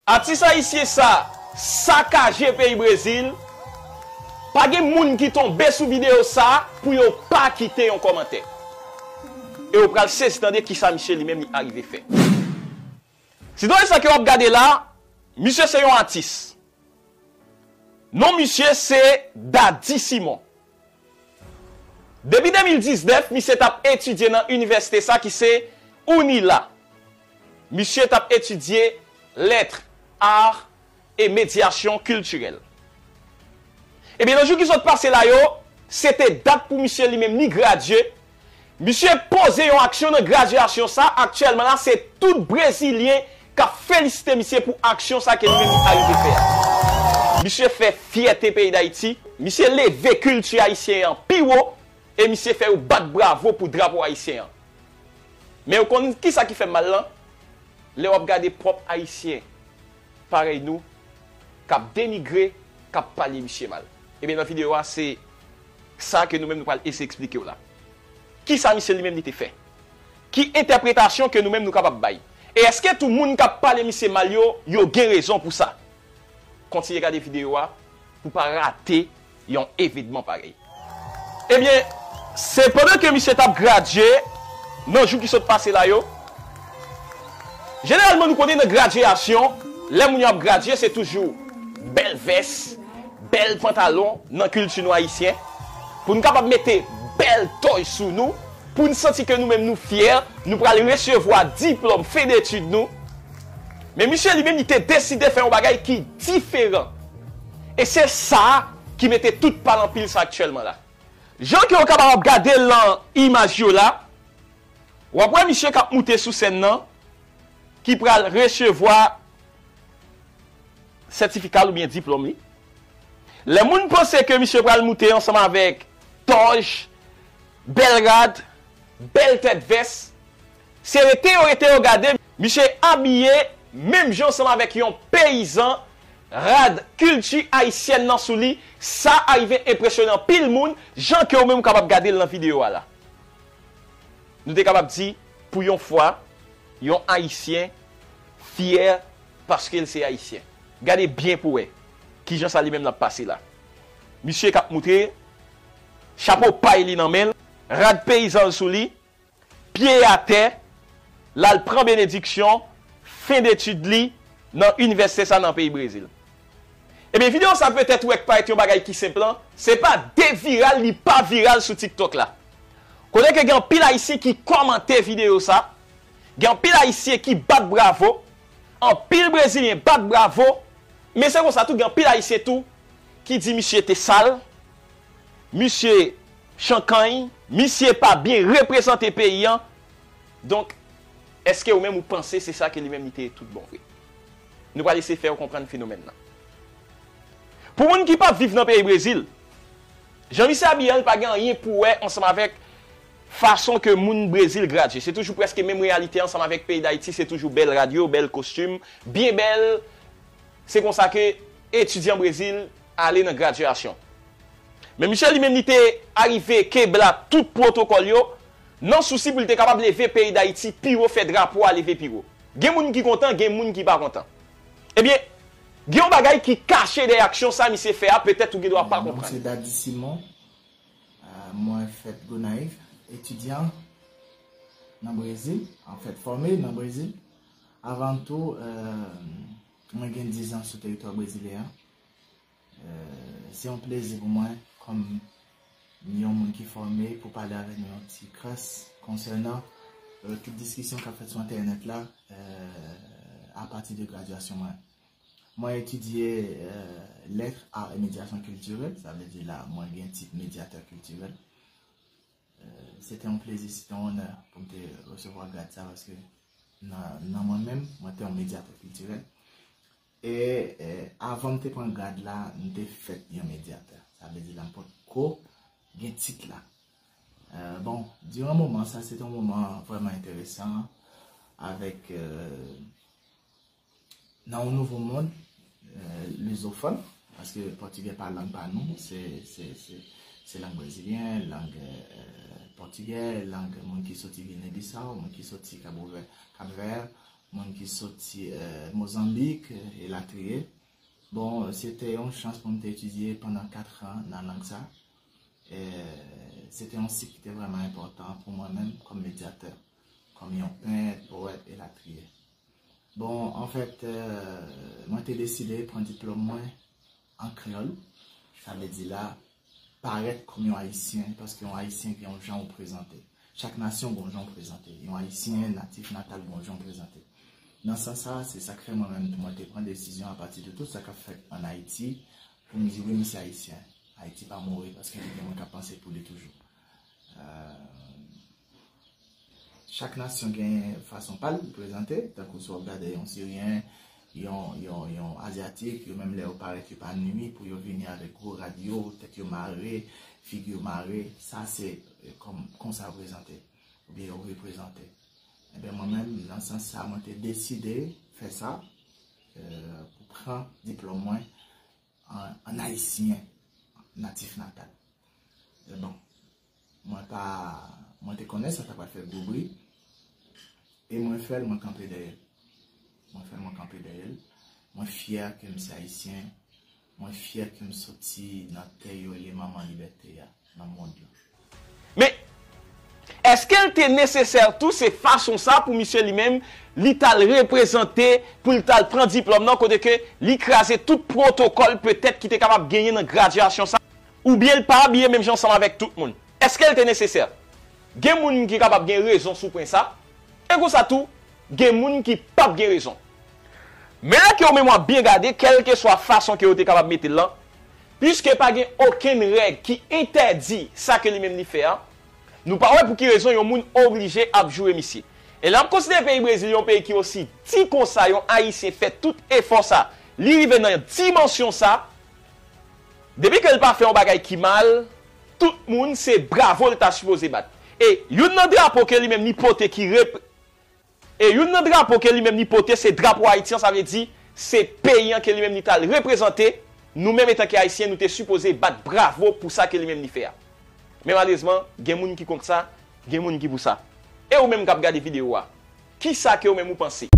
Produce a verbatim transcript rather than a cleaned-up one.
Atis ayisyen sa sakaje peyi Brezil. Pa gen moun ki tonbe sou videyo sa pou yo pa kite yon kòmantè. E w pral sezi tande kisa misye li menm li arive fè. Sitwayen sa ke w ap gade la, misye se yon atis. Non misye se Dady Simon. Depi de mil diznèf, misye t ap etidye nan inivèsite sa ki se UNILA. Misye t ap etidye lettres, arts et médiation culturelle. Ebyen, nan jou ki sot pase la yo, se te dat pou misye li menm li gradye. Misye poze yon aksyon nan gradyasyon sa, aktyèlman la, se tout Brezilyen k ap felisite misye pou aksyon sa ke li menm li arive fè a. Misye fè fyète peyi Dayiti, misye leve kilti ayisyen an pi wo, e misye fè yo bat bravo pou drapo ayisyen an. Men ou konn kisa ki fè m mal lan? Lè w ap gade pwòp Ayisyen parèy nou k ap denigre, k ap pale misye mal. Ebyen, nan videyo a, se sa ke nou menm nou pral eseye eksplike w la. Kisa misye li menm li te fè? Ki entèpretasyon ke nou menm nou kapab bay? E èske tou moun k ap pale misye mal yo, yo gen rezon pou sa? Kontinye gade videyo a pou pa rate yon evenman parèy. Ebyen, se pandan ke misye t ap gradye nan jou ki sot pase la yo. Jeneralman, nou konnen nan gradyasyon, lè moun yo ap gradye, se toujou bèl vès, bèl pantalon nan kilti nou ayisyen. Pou n kapab mete bèl tòj sou nou, pou n santi ke nou menm nou fyè, nou pral resevwa diplòm fen detid nou. Men misye li menm li te deside fè yon bagay ki diferan. E se sa ki mete tout pale anpil sa aktyèlman la. Jan ke w kapab ap gade l nan imaj yo la, w ap wè misye k ap moute sou sèn nan, ki pral resevwa sètifika l oubyen diplòm li. Lè moun panse ke misye pral moute ansanm avèk tòj, bèl rad, bèl tèt vès, se rete yo rete yo gade, misye abiye menm jan ansanm avèk yon peyizan, rad kilti ayisyèn nan sou li, sa arive enpresyone anpil moun, jan ke w menm w kapab gade l nan videyo a la. Nou te kapab di, pou yon fwa, yon Ayisyen fyè paske l se Ayisyen. Gade byen pou wè kijan sa li menm l ap pase la. Misye k ap moute, chapo pay li nan men l, rad peyizan l sou li, pye atè, l al pran benediksyon, fen detid li nan inivèsite sa nan peyi Brezil. Ebyen, videyo sa petèt ou wè k parèt yon bagay ki senp lan, se pa de viral li pa viral sou TikTok la. Kote ke gen anpil Ayisyen ki kòmante videyo sa, gen anpil Ayisyen ki bat bravo, anpil Brezilyen bat bravo, men se konsa tou gen anpil Ayisyen tou ki di misye te sal, misye chankanny, misye pa byen reprezante peyi an. Donk, èske ou menm ou panse se sa ke li menm li te ye tout bon vre? Nou pral eseye fè w konprann fenomèn nan. Pou moun ki p ap viv nan peyi Brezil, jan misye abiye an, li pa gen anyen pou wè ansanm avèk fason ke moun Brezil gradye. Se toujou prèske menm reyalite ansanm avèk peyi Dayiti, se toujou bèl rad yo, bèl kostim, byen bèl. Se konsa ke etidyan Brezil ale nan gradyasyon. Men misye li menm li te arive kebla tout pwotokòl yo, nan sousi pou li te kapab leve peyi Dayiti pi wo, fè drapo a leve pi wo. Gen moun ki kontan, gen moun ki pa kontan. Ebyen, gen yon bagay ki kache dèyè aksyon sa misye fè a, petèt ou gen dwa pa konprann. Mwen se Dady Simon. Euh, mwen fèt Gonayiv, etidyan nan Brezil, an fèt fòme nan Brezil. Avan tou, euh, mwen gen diz an sou teritwa brezilyen an. Euh, se yon plezi pou mwen, kòm yon moun ki fòme, pou pale avèk nou yon ti kras konsènan, euh, tout diskisyon k ap fèt sou entènèt la, euh, apati de gradyasyon mwen. Mwen etidye, euh, lettres, arts et médiation culturelle, sa vle di la, mwen gen tit medyatè kiltirèl. Euh, se te yon plezi, se te yon onè pou m te resevwa grad sa, paske nan, nan mwen menm, mwen te yon medyatè kiltirèl. E, e avan m te pran grad la, m te fèt yon medyatè. Sa vle di la, m potko gen tit la. Euh, bon, diran moman sa, se te yon moman vrèman enteresan, avèk, euh, nan yon nouvo mond, euh, lizofòn, paske pòtigè pa lang pa nou, se, se, se, se lang brezilyen, lang, euh, pòtigè, lang moun ki soti Gine Bisaw, moun ki soti Kabovè, Kapvè, moun ki soti Mozanbik, elatriye. Bon, se te yon chans pou m te etidye pandan kat an nan lang sa. Se te yon sik ki te vrèman enpòtan pou mwen menm kòm medyatè, kòm yon pent, powèt, elatriye. Bon, anfèt, mwen te deside pran diplòm mwen an kreyòl. Sa vle di la, parèt kòm yon Ayisyen, paske yon Ayisyen gen yon jan ou prezante. Chak nasyon gen yon jan ou prezante. Yon Ayisyen natif natal gen yon jan ou prezante. Nan sans sa, se sa k fè mwen menm tou, mwen te pran desizyon apati de tout sa k ap fèt ann Ayiti, pou m di wi, m se Ayisyen. Ayiti pa mouri, paske li gen moun k ap panse pou li toujou. Chak nasyon gen fason pa l prezante, tankou si w ap gade yon Siryen, yon, yon, yon Azyatik, yo menm lè yo parèt, yo pa nwi pou yo vini avèk gwo rad yo, tèt yo mare, figi yo mare, sa se kòm, konsa yo prezante, oubyen yo reprezante. Ebyen, mwen menm, nan sans sa, mwen te deside fè sa, pou pran diplòm mwen an, an ayisyen natif natal. E bon, mwen pa, mwen te konnen sa ta pral fè gwo bri, e mwen fè l, mwen kanpe dèyè l. Mwen fè l, mwen kanpe dèyè l. Mwen fyè ke m se ayisyen. Mwen fyè ke m soti nan tè yo rele manman libète a, nan mond lan. Men, èske l te nesesè tou se fason sa pou misye li menm, li t al reprezante, pou l t al pran diplòm nan, kote ke li kraze tout pwotokòl petèt ki te kapab genyen nan gradyasyon sa, oubyen l pa abiye menm jan ansanm avèk tout moun? Èske l te nesesè? Gen moun ki kapab gen rezon sou pwen sa, e konsa tou, gen moun ki p ap gen rezon. Men lè ke ou menm w ap byen gade, kèlkeswa fason ke yo te kapab mete l lan, piske pa gen okenn règ ki entèdi sa ke li menm li fè a, nou pa wè pou ki rezon yon moun oblije ap joure misye. E lè n ap konsidere peyi Brezil, yon peyi ki osi di konsa, yon Ayisyen fè tout efò sa, li rive nan dimansyon sa, depi ke l pa fè yon bagay ki mal, tout moun se bravo l ta sipoze bat. E youn nan drapo ke li menm li pote ki rep-, e youn nan drapo ke li menm li pote se drapo Ayiti an, sa vle di se peyi an ke li menm li t al reprezante. Nou menm etanke Ayisyen, nou te sipoze bat bravo pou sa ke li menm li fè a. Men malerezman, gen moun ki kont sa, gen moun ki pou sa. E ou menm k ap gade videyo a, kisa ke ou menm ou panse?